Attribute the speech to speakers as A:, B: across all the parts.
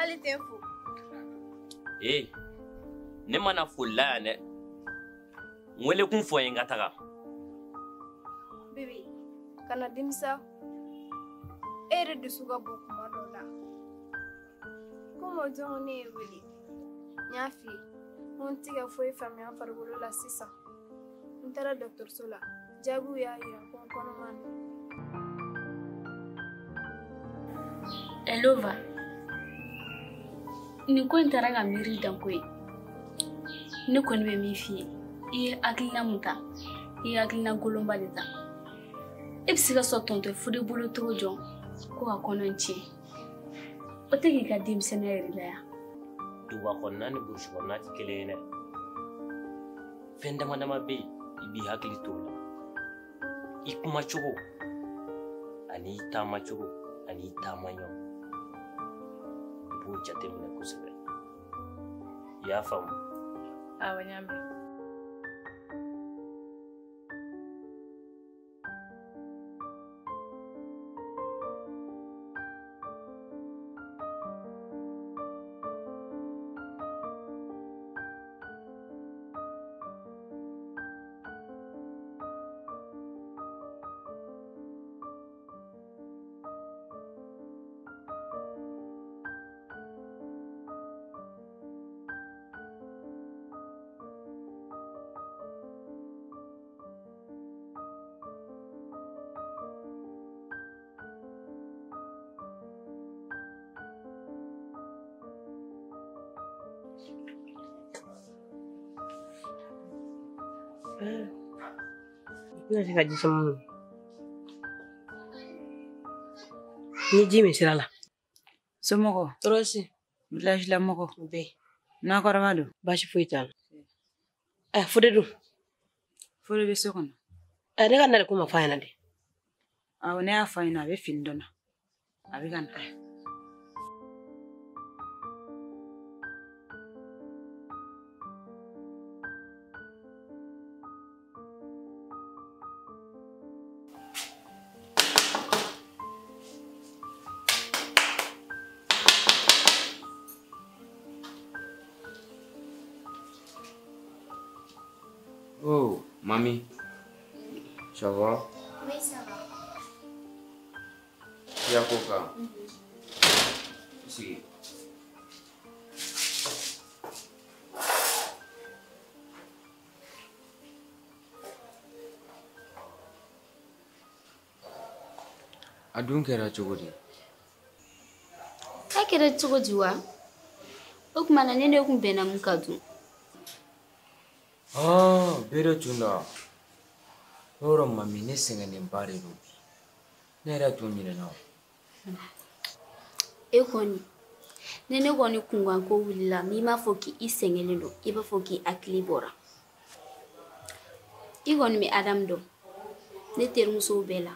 A: Hali tɛ n fo.
B: Ee, ne mana foli la yan dɛ. N wele kun fɔ n ye n ka taga.
A: Bébé, kana dimisa. E yɛrɛ dusu ka bon kuma dɔw la. Komi o don ne ye wele, n y'a f'i ye n ko n tɛ ka foyi faamuya n farikolo la sisan. N taara dɔgɔtɔrɔso la, jaabiw y'a jira ko n kɔnɔman don.
C: Elova, nin ko in taara ka miiri dan ko ye. Ne kɔni bɛ min f'i ye, i ye hakilina mun ta, i ye hakilina kolonba de ta. E bɛ se ka sɔn tɔntɔn Fode bolo cogo jɔn ko ka kɔnɔ in tiɲɛ? O tɛ k'i ka denmisɛnninya yɛrɛ la yan.
B: Duguba kɔnɔna ni burusi kɔnɔna tɛ kelen ye dɛ. Fɛn dama dama bɛ yen, i b'i hakili t'o la. I kuma cogo ani i taama cogo ani i taama ɲɔgɔn, i b'o jateminɛ kosɛbɛ. I y'a faamu?
D: Awɔ, n y'a mɛn.
E: Tɛna se ka ji caman min. Ni ji min sira la.
F: Somɔgɔw?
E: Tɔɔrɔ si.
F: Village la mɔgɔw?
E: U bɛ yen.
F: Nakɔrɔba don?
E: Baasi foyi t'a la. Ɛ Fode dun?
F: Fode bɛ so kɔnɔ.
E: Ɛ ne ka nali ko ma f'a ɲɛna dɛ.
F: Awɔ, ne y'a f'a ɲɛna, a bɛ fini dɔ na. A bɛ ka na.
G: Oh, mamie, ça va?
H: Oui, ça va.
G: Tu as coca? Si. A dun kɛra cogo di?
C: A kɛra cogo di wa? O tuma na ne de kun bɛnna mun ka dun?
G: Ah, bere tun da. Yɔrɔ mami, ne sɛgɛnnenba de don bi. Ne yɛrɛ tun ɲinɛna o.
C: E kɔni, ni ne kɔni kunkanko wulila, n'i m'a fɔ k'i sɛgɛnnen don, i b'a fɔ k'i hakili bɔra. I kɔni bɛ Adamu dɔn. Ne terimusow bɛɛ la,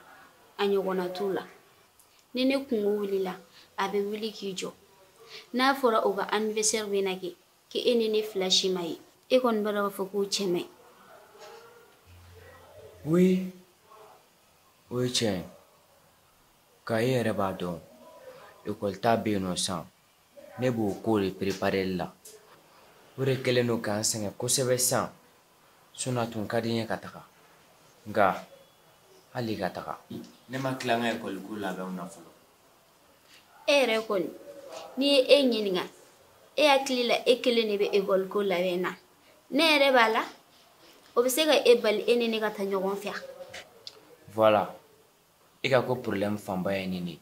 C: a ɲɔgɔnna t'u la. Ni ne kunko wulila, a bɛ wuli k'i jɔ. N'a fɔra o ka anniversaire bɛna kɛ, k'e ni ne fila si ma ye. E kɔni b'a dɔn k'a fɔ k'o cɛ man ɲi.
G: Oui, o ye tiɲɛ ye. Nka e yɛrɛ b'a dɔn, ekɔli ta bɛ yen nɔ sisan. Ne b'o ko de prépareli la. O de kɛlen don k'an sɛgɛn kosɛbɛ sisan. Sinon a tun ka di n ye ka taga. Nka hali ka taga, ne ma tila n ka ekɔli ko labɛnw na fɔlɔ.
C: E yɛrɛ kɔni, n'i ye e ɲininka, e hakili la e kelen de bɛ ekɔli ko labɛn na. Ne yɛrɛ b'a la, o bɛ se ka e bali e ni ne ka taa ɲɔgɔn fɛ.
G: Voilà. E ka ko problème fanba ye nin de ye.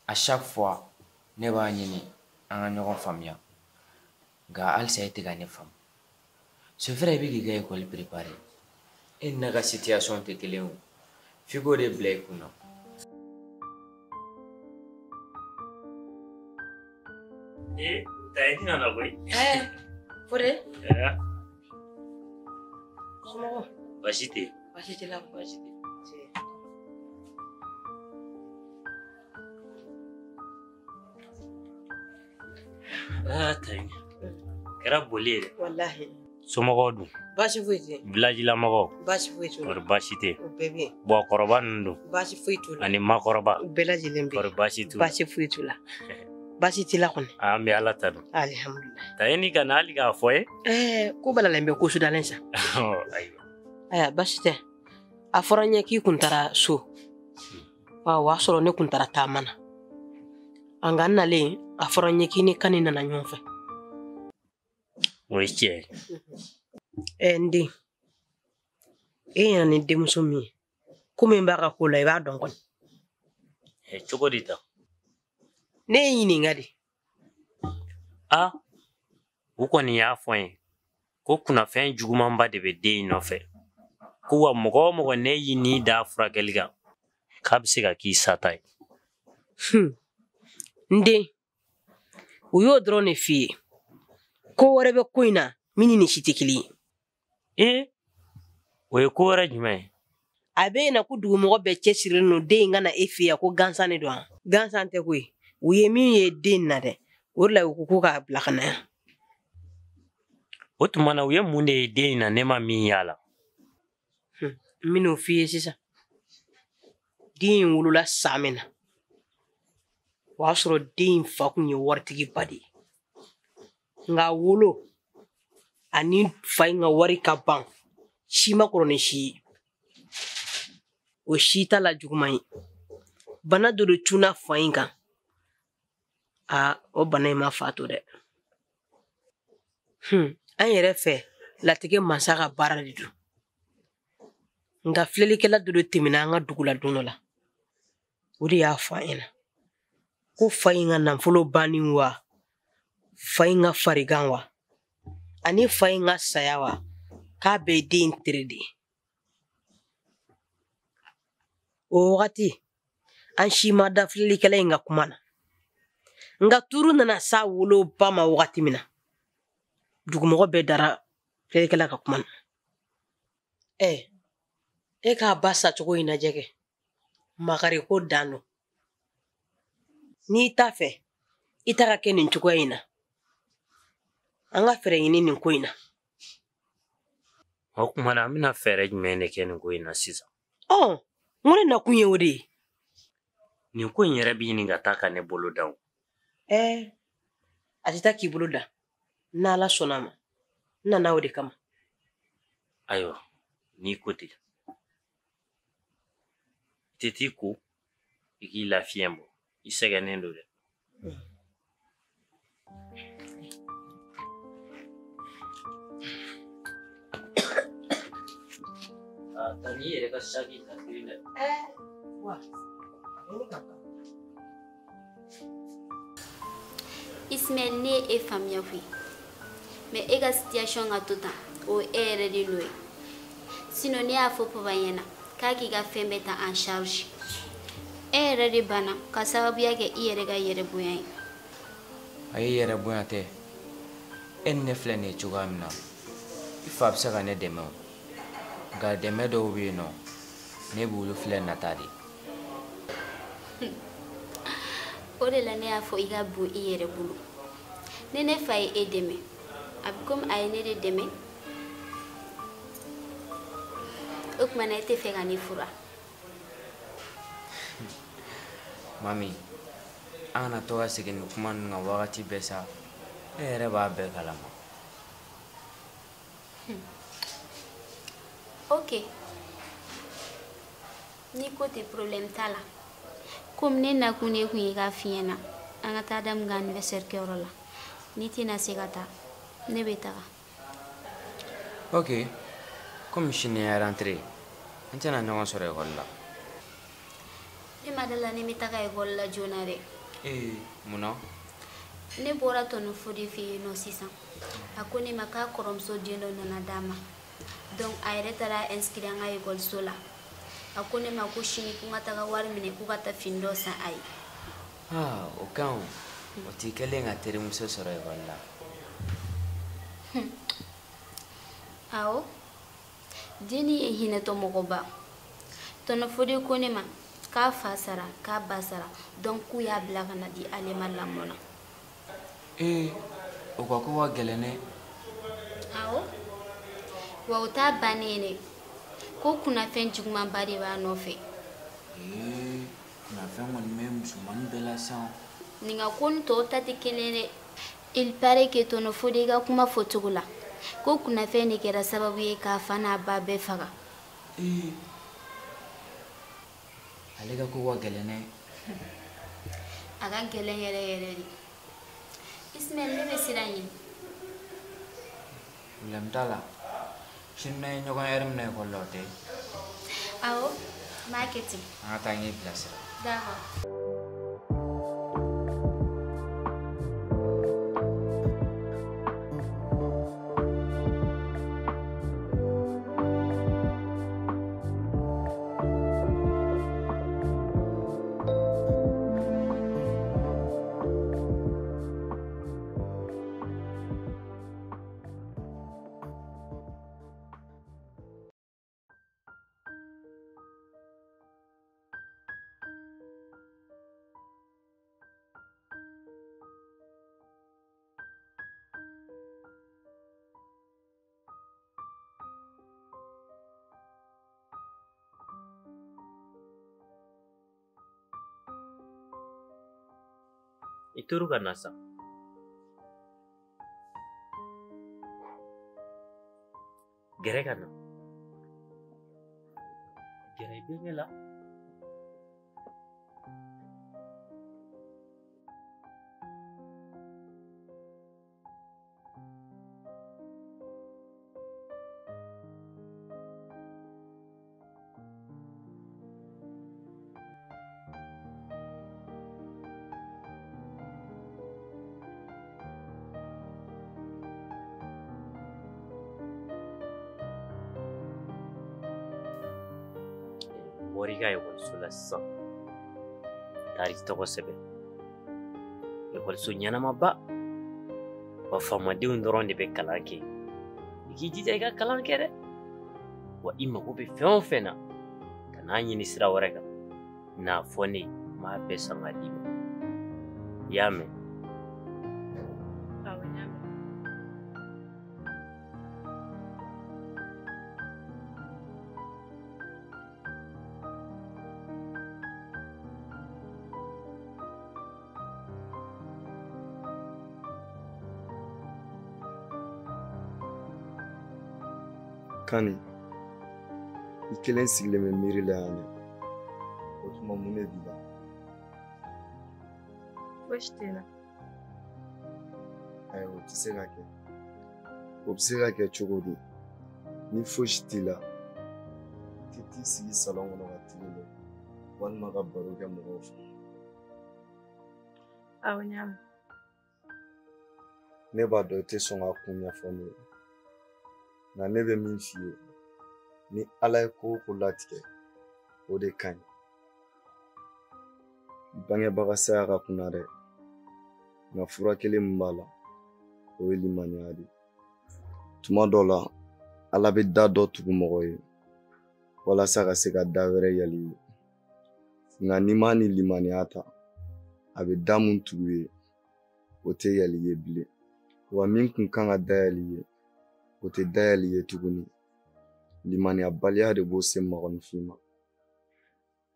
G: À chaque fois, ne b'a ɲini an ka ɲɔgɔn faamuya. Nka halisa e tɛ ka ne faamu. C'est vrai i bɛ k'i ka école préparer. E ni ne ka situation tɛ kelen ye o. F'i k'o de bila i kunna.
B: Ee, Tayini nana koyi.
E: Fode? Somɔgɔw?
B: Baasi tɛ yen.
E: Baasi t'i la?
B: Baasi tɛ yen. Ah, Tayini. Kɛra boli ye dɛ.
E: Walahi.
B: Somɔgɔw dun?
E: Baasi foyi tɛ yen.
B: Village la mɔgɔw?
E: Baasi foyi t'u la.
B: Kɔri baasi tɛ yen?
E: O bɛɛ bɛ yen.
B: Bɔkɔrɔba ninnu dun?
E: Baasi foyi t'u la.
B: Ani makɔrɔba?
E: U bɛɛ lajɛlen bɛ yen.
B: Kɔri baasi t'u la?
E: Baasi foyi t'u la. Baasi t'i la kɔni?
B: An bɛ Ala tanu.
E: Alihamudulila.
B: Ta e ni ka na hali k'a fɔ ye.
E: Ko balalen bɛ ko sudalen sa.
B: Ayiwa.
E: Ayiwa baasi tɛ. A fɔra n ye k'i kun taara so. O y'a sɔrɔ ne kun taara taama na. Nka n nalen a fɔra n ye k'i ni Kani nana ɲɔgɔn fɛ.
B: O ye tiɲɛ
E: ye. N den, e nana ni denmuso min ye, ko min b'a ka ko la i b'a dɔn kɔni.
B: Cogo di tan?
E: Ne ye ɲininka de.
B: A, u kɔni y'a fɔ n ye ko kunnafɛn jugumanba de bɛ den in nɔfɛ. Ko wa mɔgɔ o mɔgɔ ne y'i ni da furakɛli kan, k'a bɛ se ka k'i sata ye.
E: N den, u y'o dɔrɔn de f'i ye. Ko wɛrɛ bɛ ko in na min ni nin si tɛ kelen
B: ye. O ye ko wɛrɛ jumɛn ye?
E: A bɛ yen na ko dugumɔgɔ bɛɛ cɛsirilen don den in ka na e fɛ yan ko gansan de don wa? Gansan tɛ koyi. U ye min ye den na dɛ, o de la u ko k'a bila ka na yan.
B: O tuma na u ye mun de ye den in na ne ma min y'a la?
E: N bɛn'o f'i ye sisan. Den in wolola san min na, o y'a sɔrɔ den in fa kun ye waritigiba de ye. Nka wolo ani fa in ka wari ka ban, si ma kɔrɔ ni si ye. O si t'a la juguman ye. Bana dɔ de cunna fa in kan. O bana in ma fa to dɛ. An yɛrɛ fɛ latigɛ mansa ka baara de don. Nka filɛlikɛla dɔ de tɛmɛna an ka dugu la don dɔ la. O de y'a fɔ an ɲɛna ko fa in ka nafolo banni wa, fa in ka farigan wa, ani fa in ka saya wa, k'a bɛɛ ye den tere de ye. O wagati an si ma da filɛlikɛla in ka kuma na. Nka turu nana s'a woloba ma wagati min na, dugumɔgɔ bɛɛ dara filɛlikɛla ka kuma na. E k'a ba sacogo in lajɛ kɛ, makari ko dan don. N'i t'a fɛ i ta ka kɛ nin cogoya in na, an ka fɛɛrɛ ɲini nin ko in na.
B: O tuma na an bɛna fɛɛrɛ jumɛn de kɛ nin ko in na sisan?
E: N ko ne nakun ye o de ye.
B: Nin ko in yɛrɛ bɛ ɲini ka taa ka ne bolo da o.
E: A tɛ taa k'i bolo da. N'Ala sɔnna a ma, n nana o de kama.
B: Ayiwa, n'i ko ten, i tɛ t'i ko, i k'i lafiɲɛ bɔ. I sɛgɛnnen don dɛ. Ta n'i yɛrɛ ka saki ta kelen dɛ.
E: Wa.
C: Ismaël, ne ye e faamuya koyi. Mais e ka situation ka to tan, o ye e yɛrɛ de nɔ ye. Sinon ne y'a fɔ papa ɲɛna k'a k'i ka fɛn bɛɛ ta en charge. E yɛrɛ de banna ka sababuya kɛ i yɛrɛ ka yɛrɛ bonya ye.
G: A ye yɛrɛ bonya tɛ. E ni ne filɛ nin ye cogoya min na, i fa bɛ se ka ne dɛmɛ o. Nka dɛmɛ dɔw bɛ yen nɔ, ne b'olu filɛ nata de.
C: O de la ne y'a fɔ i ka bon i yɛrɛ bolo. Ni ne fa ye e dɛmɛ, a bɛ komi a ye ne de dɛmɛ. O tuma na e tɛ fɛ ka ne fura.
G: Mami, an kana to ka segin nin kuma ninnu kan wagati bɛɛ sa. E yɛrɛ b'a bɛɛ kalama.
C: Ok. N'i ko ten problème t'a la. Komi ne nakun de kun ye k'a f'i ɲɛna, an ka taa Adamu ka anniversaire kɛyɔrɔ la. N'i tɛna se ka taa, ne bɛ taga.
G: Ok. Komi sini ye rentrée, an tɛna ɲɔgɔn sɔrɔ ekɔli la.
C: Ne ma da la ne bɛ taga ekɔli la joona dɛ.
G: Mun na?
C: Ne bɔra tɔnɔ Fode fɛ yen nɔ sisan. A ko ne ma k'a kɔrɔmuso den dɔ nana d'a ma. Donc a yɛrɛ taara inscrire an ka ekɔliso la. A ko ne ma ko sini ko n ka taga wari minɛ k'u ka taa fini dɔ san a ye.
G: O ka ɲi o. O t'i kɛlen ka terimuso sɔrɔ ekɔli la.
C: Awɔ. Denni ye hinɛtɔ mɔgɔba. Tɔnɔ Fode ko ne ma k'a fa sara k'a ba sara donc k'u y'a bila ka na di ale ma lamɔ na.
G: O ka ko ka gɛlɛn dɛ.
C: Awɔ. Wa o t'a bannen ye dɛ. Ko kunnafɛn jugumanba de b'a nɔfɛ.
G: Kunnafɛn kɔni bɛ musomanin bɛɛ la sisan.
H: Nin ka ko ni tɔw ta tɛ kelen ye dɛ. Il paraît que tonton Fode ka kuma fɔcogo la ko kunnafɛn de kɛra sababu ye k'a fa n'a ba bɛɛ faga.
G: Ee, ale ka ko ka gɛlɛn dɛ.
H: A ka gɛlɛn yɛrɛ yɛrɛ de. Ismaël, ne bɛ siran ɲɛ.
G: Problème t'a la. Sini n'an ye ɲɔgɔn yɛrɛ minɛ ekɔli la o tɛ?
H: Awɔ, n b'a kɛ ten.
G: An ka taa n k'i bilasira.
H: D'accord.
B: I toro ka na sa. Gɛrɛ ka na. Gɛrɛ i bɛ ne la. Bɔra i ka ekɔliso la sisan, taar'i tɔgɔ sɛbɛn ekɔliso ɲɛnamaba wa faamadenw dɔrɔn de bɛ kalan kɛ. I k'i jija i ka kalan kɛ dɛ, wa i mago bɛ fɛn o fɛn na ka n'a ɲini sira wɛrɛ kan n'a fɔ ne ye, n b'a bɛɛ san k'a d'i ma. I y'a mɛn?
D: Awɔ, n y'a mɛn.
I: Kani, i kelen sigilen bɛ miiri la yan dɛ. O tuma mun de b'i la?
D: Fosi tɛ n na.
I: Ayi, o tɛ se ka kɛ. O bɛ se ka kɛ cogo di? Ni fosi t'i la, i tɛ t'i sigi salɔn kɔnɔ ka tile lajɛ walima ka baro kɛ mɔgɔw fɛ.
D: Awɔ, n y'a mɛn.
I: Ne b'a dɔn i tɛ sɔn k'a kun ɲɛfɔ ne ye. Nka ne bɛ min f'i ye, ni Ala ye ko o ko latigɛ, o de ka ɲi. Bangebaga saya ka kunna dɛ, nka fura kelen min b'a la, o ye limaniya de ye. Tuma dɔ la, Ala bɛ da dɔ tugu mɔgɔ ye walasa ka se ka da wɛrɛ yɛlɛ i ye. Nka n'i m'a ni limaniya ta, a bɛ da mun tugu i ye, o tɛ yɛlɛ i ye bilen. Wa min kun kan ka dayɛlɛ i ye, o tɛ dayɛlɛ i ye tuguni. Limaniyabaliya de b'o se mɔgɔninfin ma.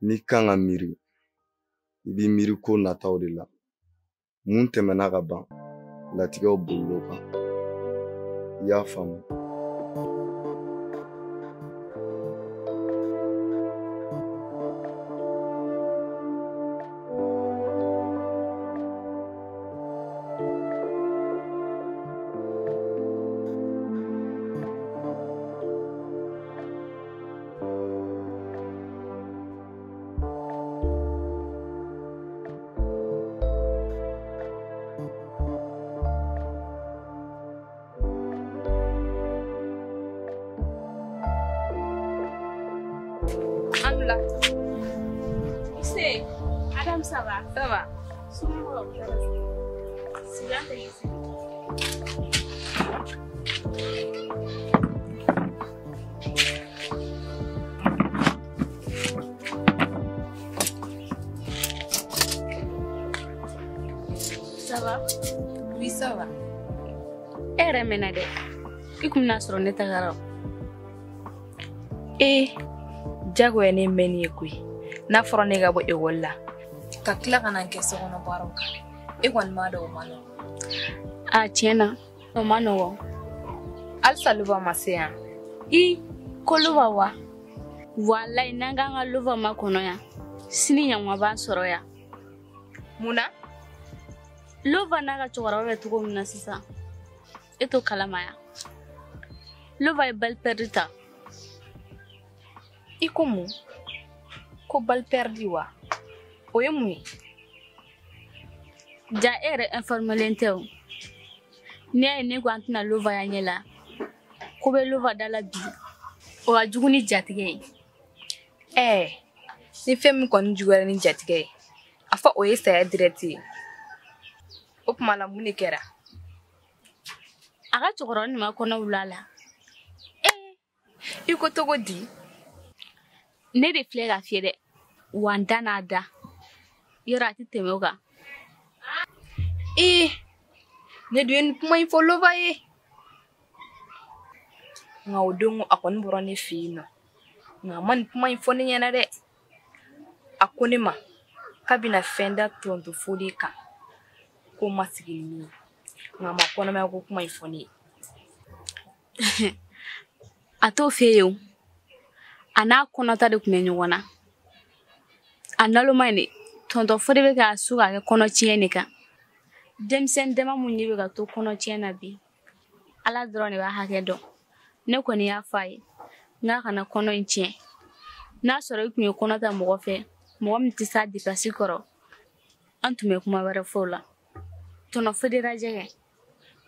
I: N'i kan ka miiri, i b'i miiri ko nataw de la. Mun tɛmɛna ka ban, latigɛw bolil'o kan. I y'a faamu?
D: Anula. Se, Adam, ça va? Ça va.
C: Ça va?
D: Oui, ça va.
C: E yɛrɛ mɛnna dɛ. I kun bɛna sɔrɔ ne tagara.
D: Ee, jagoya ne mɛnni ye koyi. N'a fɔra ne ka bɔ ekɔli la ka tila ka na n kɛ sokɔnɔ baaraw kan. E kɔni m'a dɔn o ma nɔgɔn.
C: A tiɲɛ na o ma nɔgɔn.
D: Halisa Lova ma se yan.
C: I ko Lova wa? Walayi n'an k'an ka Lova makɔnɔ yan, sini ɲankuba b'an sɔrɔ yan.
D: Mun na?
C: Lova n'a ka cɛkɔrɔba bɛ cogo min na sisan, e t'o kalama yan. Lova ye balle perdue ta.
D: I ko mun? Ko balle perdue wa? O ye mun ye?
C: Ja e yɛrɛ informelen tɛ o. N'i y'a ye ne ko an tɛna Lova y'an ɲɛ la, ko bɛ Lova da la bi, o ka jugu ni jatigɛ ye.
D: Ɛɛ, ni fɛn min kɔni juguyara ni jatigɛ ye, a fɔ o ye saya direct ye. O tuma la mun de kɛra?
C: A ka cɛkɔrɔba nin ma kɔnɔ wula la.
D: I ko cogo di?
C: Ne de filɛ ka fiyɛ dɛ, wa n da n'a da. Yɔrɔ a tɛ tɛmɛ o kan.
D: Ee, ne dun ye nin kuma in fɔ Lova ye. Nka o don a kɔni bɔra ne fɛ yen nɔ. Nka a ma nin kuma in fɔ ne ɲɛna dɛ. A ko ne ma k'a bɛna fɛn da tonton Fode kan ko ma sigi ni min ye. Nka a ma kɔnɔmaya ko kuma in fɔ ne ye.
C: A t'o f'e ye o. A n'a kɔnɔta de tun bɛ ɲɔgɔn na. A naloma in de, tonton Fode bɛ k'a su k'a kɛ kɔnɔtiɲɛ de kan. Denmisɛnnin dama mun de bɛ ka to kɔnɔtiɲɛ na bi, Ala dɔrɔn de b'a hakɛ dɔn. Ne kɔni y'a fɔ a ye n k'a kana kɔnɔ in tiɲɛ. N'a sɔrɔ i tun ye kɔnɔ ta mɔgɔ fɛ, mɔgɔ min tɛ s'a depasi kɔrɔ, an tun bɛ kuma wɛrɛ fɔ o la. Tonton Fode lajɛ kɛ,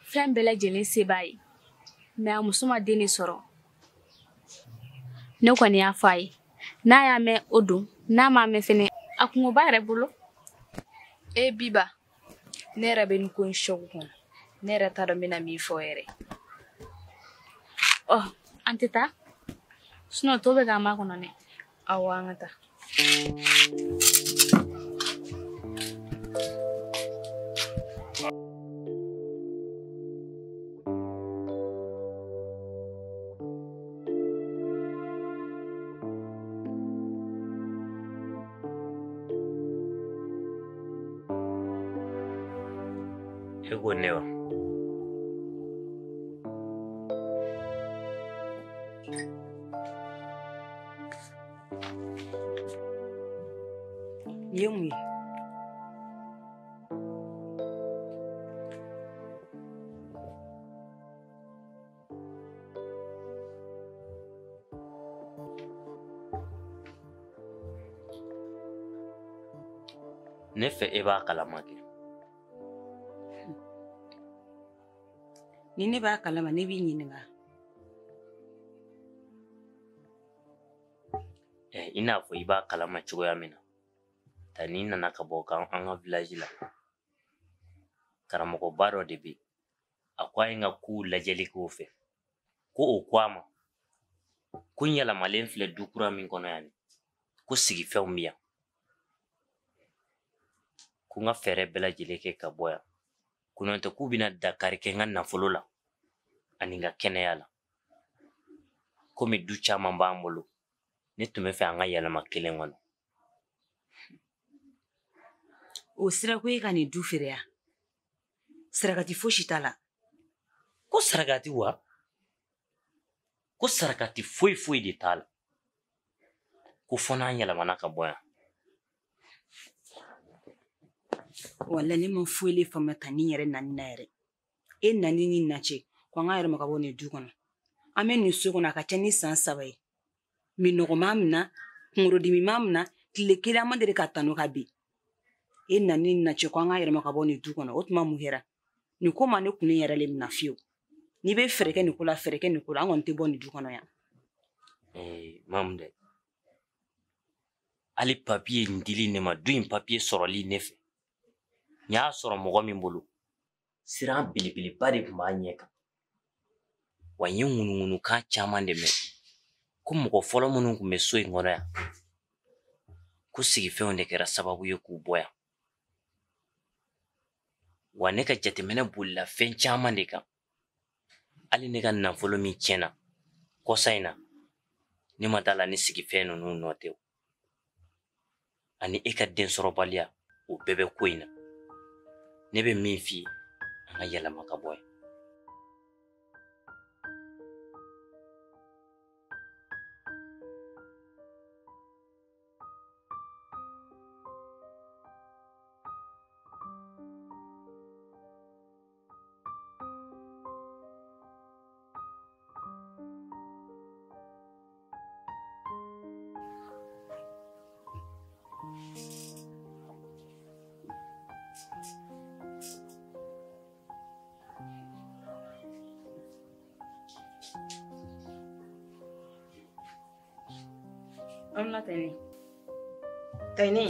C: fɛn bɛɛ lajɛlen se b'a ye, mɛ a muso ma den de sɔrɔ. Ne kɔni y'a fɔ a ye, n'a y'a mɛn o don, n'a m'a mɛn fɛnɛ, a kungo b'a yɛrɛ bolo.
D: E Biba, ne yɛrɛ bɛ nin ko in choc kɔnɔ. Ne yɛrɛ t'a dɔn n bɛna min fɔ yɛrɛ.
C: Ɔ, an tɛ taa? Sinon tɔ bɛ k'an makɔnɔ dɛ.
D: Awɔ, an ka taa.
B: E ko ne wa?
F: Nin ye mun ye?
B: Ne fɛ e b'a kalama kɛ.
F: Ni ne b'a kalama ne b'i ɲininka.
B: I n'a fɔ i b'a kalama cogoya min na. Tani nana ka bɔ kan an ka village la. Karamɔgɔba dɔ de bɛ yen. A ko a ye n ka kow lajɛli k'o fɛ. Ko o ko a ma ko n yɛlɛmalen filɛ du kura min kɔnɔ yan, ko sigifɛnw bɛ yan. Ko n ka fɛɛrɛ bɛɛ lajɛlen kɛ ka bɔ yan. Ko n'o tɛ k'u bɛna dankari kɛ n ka nafolo la ani n ka kɛnɛya la. Komi du caman b'an bolo, ne tun bɛ fɛ an ka yɛlɛma kelen kɔnɔ.
F: O sira ko e ka nin du feere yan. Sarakati fosi t'a la.
B: Ko sarakati wa? Ko sarakati foyi foyi de t'a la. Ko fo n'an yɛlɛmana ka bɔ yan.
F: Wala ne ma foyi le faamuya ta ni yɛrɛ nani na yɛrɛ. E nani ni na cɛ ko an ka yɛlɛma ka bɔ nin du kɔnɔ. An bɛ nin so kɔnɔ a ka ca ni san 3 ye. Minɔgɔ m'a minɛ, kunkolodimi m'a minɛ, tile kelen an ma deli ka tanu ka bin. E nani ni na cɛ ko an ka yɛlɛma ka bɔ nin du kɔnɔ, o tuma mun kɛra? Nin ko ma ne kun yɛrɛ le minɛ fiyewu. N'i bɛ fɛɛrɛ kɛ nin ko la, fɛɛrɛ kɛ nin ko la, an kɔni tɛ bɔ nin du kɔnɔ yan.
B: Mamu dɛ, hali papiye in dili ne ma, du in papiye sɔrɔli ne fɛ. N y'a sɔrɔ mɔgɔ min bolo, siran belebeleba de tun b'a ɲɛ kan. Wa n ye ŋunuŋunukan caman de mɛn ko mɔgɔ fɔlɔ minnu tun bɛ so in kɔnɔ yan, ko sigifɛnw de kɛra sababu ye k'u bɔ yan. Wa ne ka jateminɛ bolila fɛn caman de kan. Hali ne ka nafolo min tiɲɛna kɔsa in na, ne ma da la ni sigifɛn ninnu nɔ tɛ. Ani e ka densɔrɔbaliya, o bɛɛ bɛ ko in na. Ne bɛ min f'i ye, an ka yɛlɛma ka bɔ yen.
F: An la Tɛni. Tɛni,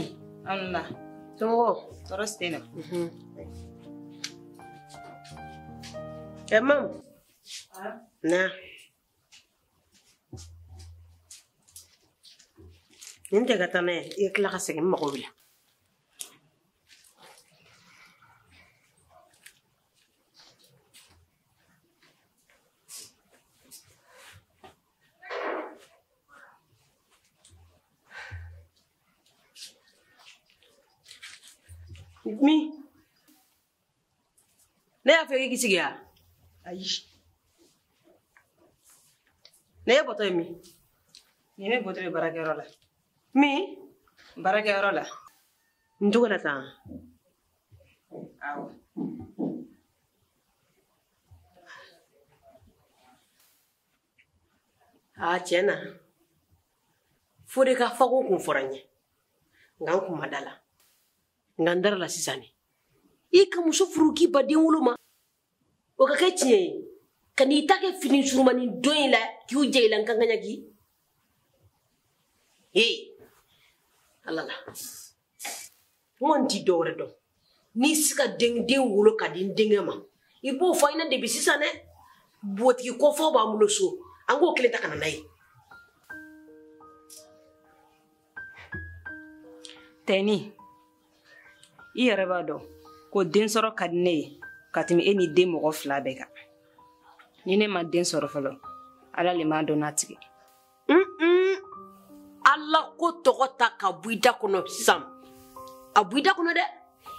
F: an la.
E: Somɔgɔw?
F: Tɔɔrɔ si tɛ na.
E: Ɛ mamu. Na. Nin tɛ ka taa n'a ye, i ka tila ka segin n mago b'i la. Min? Ne y'a fɔ i k'i sigi yan? Ayi. Ne ye bɔtɔ ye min?
F: Nin ne bɔtɔ ye baarakɛyɔrɔ la.
E: Min?
F: Baarakɛyɔrɔ la.
E: N cogo la tan?
F: Awɔ.
E: Aa tiɲɛ na, Fode ka fako kun fɔra n ye, nka n kun ma da la. Nka n dara la sisan de. I ka muso furu k'i ba den wolo ma, o ka kɛ tiɲɛ ye, ka n'i ta kɛ fini surumani don in la k'u jɛ i la n kan ka ɲagi. Ee Ala la, n kɔni ti dɔwɛrɛ dɔn. N'i se ka den wolo ka di n denkɛ ma, i b'o fɔ an ɲɛna depi sisan dɛ. Npogotigi kɔfɔ b'an bolo so, an k'o kelen ta ka na n'a ye.
F: Tɛni, i yɛrɛ b'a dɔn ko den sɔrɔ ka di ne ye ka tɛmɛ e ni den mɔgɔ fila bɛɛ kan. Ni ne ma den sɔrɔ fɔlɔ, Ala le m'a dɔn n'a tigɛ.
E: Ala ko tɔgɔ ta ka bɔ i da kɔnɔ sisan. A bɔ i da kɔnɔ dɛ.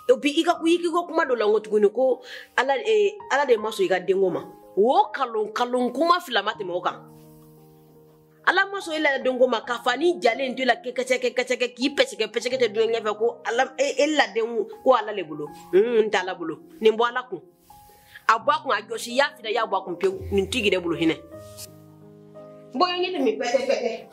E: Et puis i ka i k'i ko kuma dɔ la n ko tuguni ko Ala de ma sɔn i ka denko ma. O kalon kuma fila ma tɛmɛ o kan. Ala ma sɔn e la denko ma k'a fɔ ni jalen to i la kɛkɛsɛ k'i pɛsɛkɛ tɛ don ɲɛfɛ ko Ala e la den ko Ala le bolo. N tɛ Ala bolo. Nin bɔ Ala kun. A bɔ a kun a jɔsi i y'a fila i y'a bɔ a kun pewu. Nin t'i yɛrɛ bolo hinɛ. Bɔ n ɲɛ tɛ min pɛtɛ.